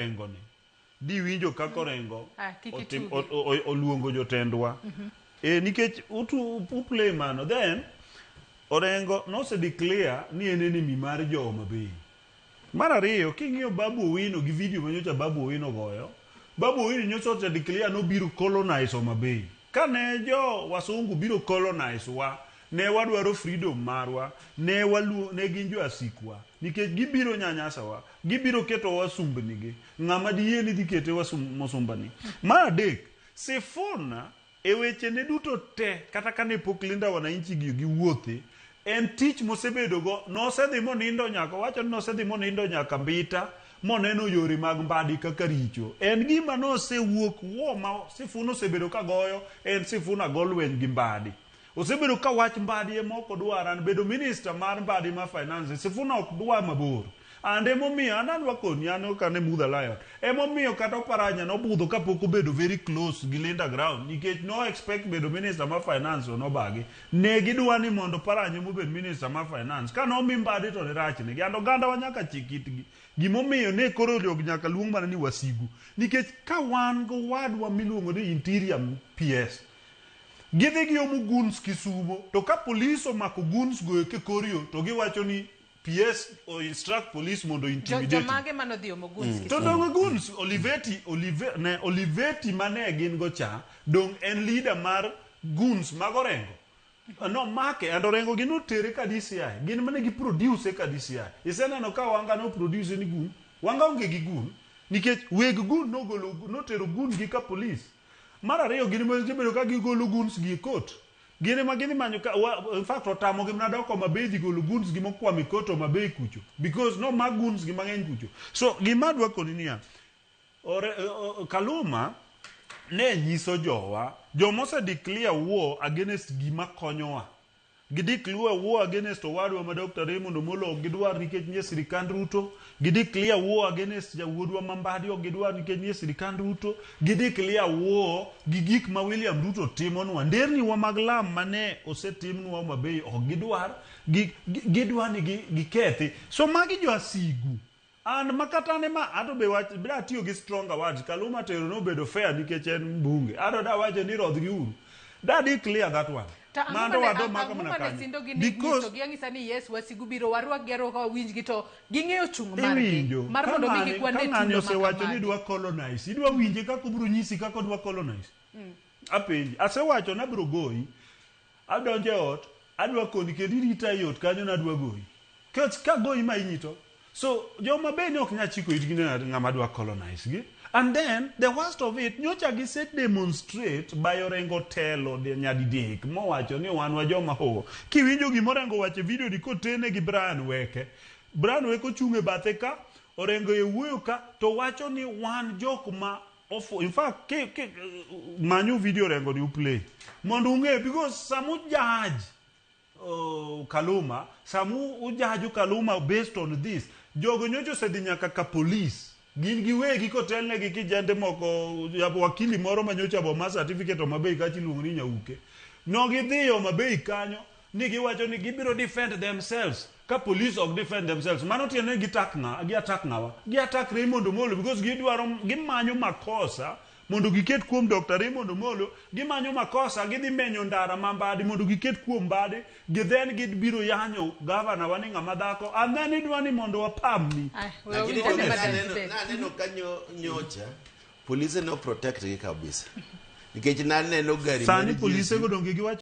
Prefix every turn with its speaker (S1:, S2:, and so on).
S1: Orengo ni. Diwinjo kaka Orengo
S2: Ah, kik itugi.
S1: oluongo jotendwa. E, nikech uplay mano. Then, Orengo nose declare ni en enemy mar jo Homa Bay. Mar ariyo, king'iyo Babu Owino gi video manyocha Babu Owino goyo, Babu Owino nyocha ose declare nobiro colonize Homa Bay. Kane jo wasungu biro colonize wa, ne wadwaro freedom marwa, ne waluo, ne gin jo asikwa. Nikech gibiro nyanyasa wa, gibiro keto wasumbni gi. Ng'ama diyie ni dhi kete musumbani. Mar adek, Sifuna e wechene duto te, kata kane pok Linda Wananchi gi giwuothe, en tich mosebedo go, nosedhi monindo nyaka, owacho ni nosedhi monindo nyaka Mbita, moneno yore mag Mbadi kaka richo. En gima nosewuok wo ma Sifuna osebedo ka goyo, en Sifuna go lweny gi Mbadi. Osebedo ka wach Mbadi ema ok odwar, an bedo minister mar Mbadi ma finance, Sifuna ok dwa mabor. And emomiyo, an adwa koni, an ok an e mudha lion. Emomiyo kata Oparanya nobudho kapok obedo very close gi Linda Ground, nikech no expect bedo minister mar finance to nobagi. Ne gidwa ni mondo Oparanya ema obed minister mar finance. Ka nomi Mbadi to ne rach negi. And oganda wa nyaka chik itgi. Gimomiyo ne koro jog nyaka luong mana ni wasigu. Nikech ka wan go wadwa miluongo ni Interior PS, gidhi giomo goons Kisumo, to ka police omako goons go eko e kor yo, to giwacho ni PS o instruct police mondo intimidate.
S2: Jomage manodhi omo goons
S1: To
S2: Kisumu?
S1: donge goons Olivetti, ne Olivetti mane gin go cha, dong en leader mar goons mag Orengo. No make and Orengo gi notere ka DCI. Gin mane gi produce ka DCI. Iseneno ka Wanga no produce ni gun. Wanga onge gi gun. Nikech weg gun nogolo notero gun gi ka police. Mar ariyo gin ema gibedo ka gigolo goons gi e court. Gin ema gidhi manyo ka wa, in fact otamogi mana dok Homa Bay dhi golo goons gi mokwamo e court Homa Bay kucho. Because no mak goons gi mang'eny kucho. So gima adwa koni niya, Kaluma ne nyiso jowa, joma ose declare war against gima konyowa. Gi declare war against owadwa ma Dr. Raymond Omolo ok gidwar nikech nie sirikand Ruto. Gi declare war against jawuodwa ma Mbadi ok gidwar nikech nie sirikand Ruto. Gi declare war gi gik ma William Ruto timonwa. Nderni wa mag lam mane osetimnwa Homa Bay ok gidwar. Gidwa ni gikethi. So magi jo asigu. An makata an ema ato be wach da tiyo gi stronger words. Kaluma tero nobedo fair nikech en mbunge. Ato da wacho ni rodhgi uru. Da declare that one.
S2: To ang'o
S1: Mano
S2: mane
S1: wado maka
S2: ang'o
S1: mana
S2: mane
S1: kanyo.
S2: sindogi ni
S1: Because
S2: nyisogi ang'isa ni yes wasigu biro warwak gi arwaka wawinjgi to ging'eyo chung' margi
S1: iwinjo
S2: mar
S1: ka
S2: mondo mi
S1: ng'ani
S2: kik wane
S1: ka ng'ani
S2: tulo ma
S1: osewacho ni
S2: kamagi.
S1: dwa colonize, idwa winje kaka obiro nyisi kaka odwa colonize. Apenji, asewacho nabiro goyi. Adonjo e ot, adwa koni kendo irita e ot kanyo nadwa goyi. Kech ka goyi ma inyi to. So joma be ne ok nyal chiko itgi ne ng'ama dwa colonize gi. And then the worst of it, nyocha gise demonstrate by Orengo telo de nyadidek mowacho ni wan wa joma hoho. Kiwinjo gima Orengo wacho e video ni kotene gi Brian Weke. Brian Weke ochung' e bathe ka, Orengo e wuoyo ka to wacho ni wan jok ma in fact ke, manyu video Orengo ni uplay mondo ung'e because samu judge Kaluma, samu ujaju Kaluma based on this, jogo nyocha osedhi nyaka ka police. Gin giwegi kotelnegi kijende moko, wakili moro ma nyocha bo ma certificate Homa Bay kacha iluongo ni Nyauke. No gidhi Homa Bay kanyo ni giwacho ni gibiro defend themselves ka police ok defend themselves. Mano tiende ni gitak ng'a, gi attack ng'awa? Gi attack Raymond Omolo because gidwaro gimanyo makosa mondo giket kuom Dr. Raymond Omolo, gimanyo makosa, gidhi menyo ndara ma Mbadi mondo giket kuom Mbadi, gi then gibiro yanyo gavana wa ni ng'ama dhako, and then idwa ni mondo wapamni.
S2: Ay, we
S3: Lakini
S2: wawinj ane
S3: donge
S2: madam
S3: naneno
S2: Sibet.
S3: naneno ka nyocha polise no protect gi kabisa. Nikech naneno gari
S1: Sani
S3: mar
S1: polise
S3: GSU
S1: go donge giwacho